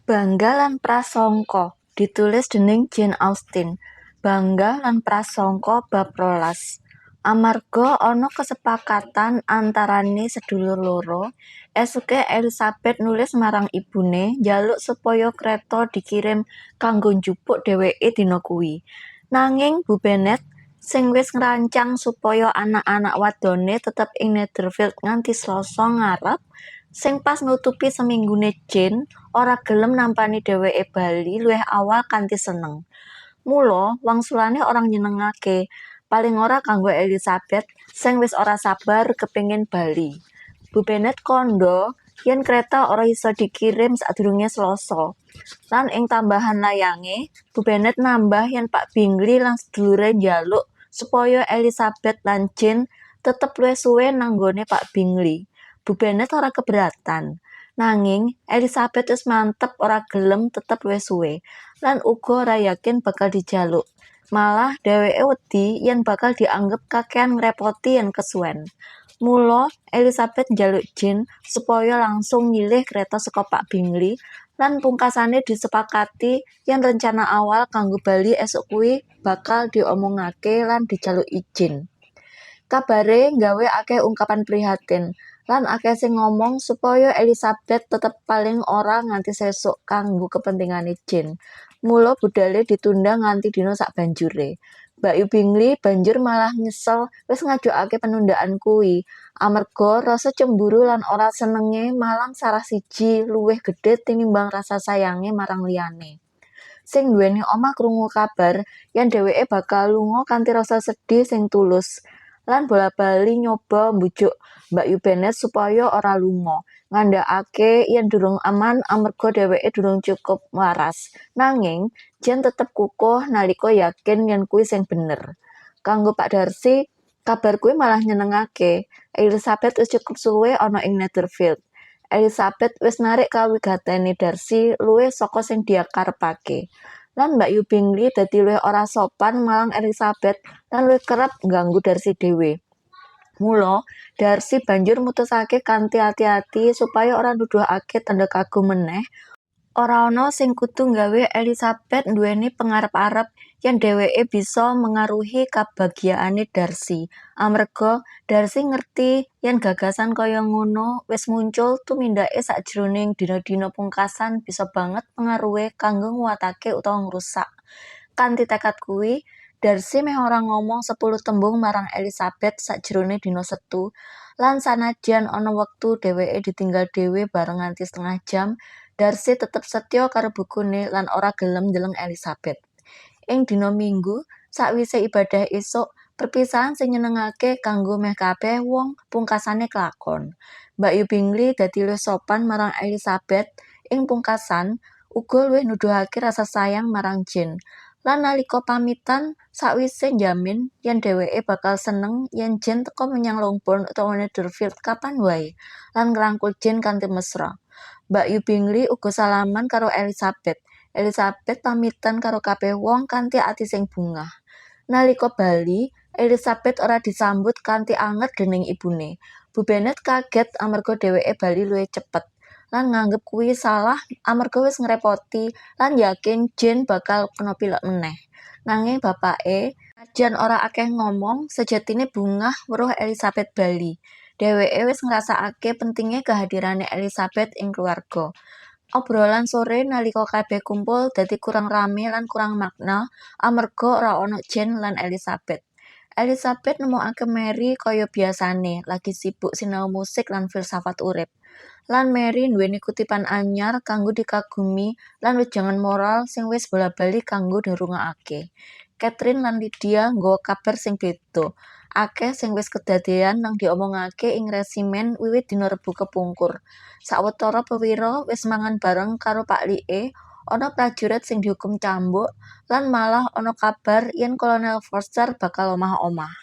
Bangga lan Prasangka ditulis dening Jane Austen. Bangga lan Prasangka bab 12. Amarga ana kesepakatan antarane sedulur loro, esuke Elizabeth nulis marang ibune njaluk supaya kreta dikirim kanggo njupuk dheweke dina kuwi. Nanging Bu Bennet, sing wis ngrancang supaya anak-anak wadone tetep ing Netherfield nganti Slasa ngarep, sing pas nutupi seminggune Jane, ora gelem nampani dheweke bali luwih awal kanthi seneng. Mula wangsulane ora nyenengake, paling ora kanggo Elizabeth sing wis ora sabar kepingin bali. Bu Bennet kandha yen kreta ora isa dikirim sadurunge Slasa. Lan ing tambahan layange, Bu Bennet nambah yen Pak Bingley lan sedulure njaluk supaya Elizabeth lan Jane tetep luwih suwe nang nggone Pak Bingley. Bu Bennet ora keberatan. Nanging Elizabeth wis mantep ora gelem tetep luwih suwe, lan uga ora yakin bakal dijaluk. Malah dheweke wedi yen bakal dianggep kakean ngrepoti yen kesuwen. Mula Elizabeth njaluk Jane supaya langsung nyilih kreta saka Pak Bingley lan pungkasane disepakati yen rencana awal kanggo bali esuk kuwi bakal diomongake lan dijaluk ijin. Kabare nggawe akeh ungkapan prihatin, lan akeh sing ngomong supaya Elizabeth tetep paling ora nganti sesuk kanggo kepentingane Jane. Mula budale ditunda nganti dina sabanjure. Mbakyu Bingley banjur malah nyesel wis ngajokake penundaan kuwi, amarga rasa cemburu lan ora senenge marang salah siji luwih gedhe tinimbang rasa sayange marang liyane. Sing nduweni omah krungu kabar yen dheweke bakal lunga kanthi rasa sedih sing tulus, lan bola-bali nyoba mbujuk Mbakyu Bennet supaya ora lunga, ngandhakake yen durung aman amarga dheweke durung cukup waras. Nanging, Jane tetep kukuh nalika yakin yen kuwi sing bener. Kanggo Pak Darcy, kabar kuwi malah nyenengake. Elizabeth wis cukup suwe ana ing Netherfield. Elizabeth wis narik kawigatene Darcy luwih saka sing dikarepake. Lan Mbakyu Bingley dadi luwih ora sopan marang Elizabeth lan luwih kerep ngganggu Darcy dhewe. Mula, Darcy banjur mutusake kanthi ati-ati supaya ora nuduhake tandha kagum meneh. Ora ana sing kudu nggawe Elizabeth nduweni pengarep-arep yen dheweke bisa mengaruhi kabagyaane Darcy, amarga Darcy ngerti yen gagasan kaya ngono wis muncul tumindake sajroning dina-dina pungkasan bisa banget pengaruhe kanggo nguwatake utawa ngrusak. Kanthi tekad kuwi, Darcy meh ora ngomong 10 tembung marang Elizabeth sajrone dina Setu, lan sanajan ana wektu dheweke ditinggal dhewe bareng nganti setengah jam, Darcy tetep setya karo bukune lan ora gelem ndeleng Elizabeth. Ing dina Minggu, sawise ibadah esuk, perpisahan sing nyenengake kanggo meh kabeh wong pungkasane kelakon. Mbakyu Bingley dadi luwih sopan marang Elizabeth ing pungkasan, uga luwih nuduhake rasa sayang marang Jane. Lan nalika pamitan sawise njamin yen dheweke bakal seneng yen Jane teka menyang Longbourn utawa Netherfield kapan wae, lan ngrangkul Jane kanthi mesra. Mbakyu Bingley uga salaman karo Elizabeth. Elizabeth pamitan karo kabeh wong kanthi ati sing bungah. Nalika bali, Elizabeth ora disambut kanthi anget dening ibune. Bu Bennet kaget amarga dheweke bali luwih cepet, lan nganggep kuwi salah amarga wis ngrepoti lan yakin Jane bakal kena pilek meneh. Nanging bapake, najan ora akeh ngomong, sejatine bungah weruh Elizabeth bali. Dheweke wis ngrasakake pentinge kehadirane Elizabeth ing keluarga. Obrolan sore nalika kabeh kumpul dadi kurang rame lan kurang makna amarga ora ana Jane lan Elizabeth. Elizabeth nemokake Mary kaya biasane lagi sibuk sinau musik lan filsafat urip. Lan Mary nduweni kutipan anyar kanggo dikagumi lan wejangan moral sing wis bola-bali kanggo dirungokake. Catherine lan Lydia nggawa kabar sing beda. Akeh sing wis kedadeyan nang diomongake ing resimen wiwit dina Rebo kepungkur. Sawetara perwira wis mangan bareng karo paklike, ana prajurit sing dihukum cambuk, lan malah ana kabar yen Kolonel Forster bakal omah-omah.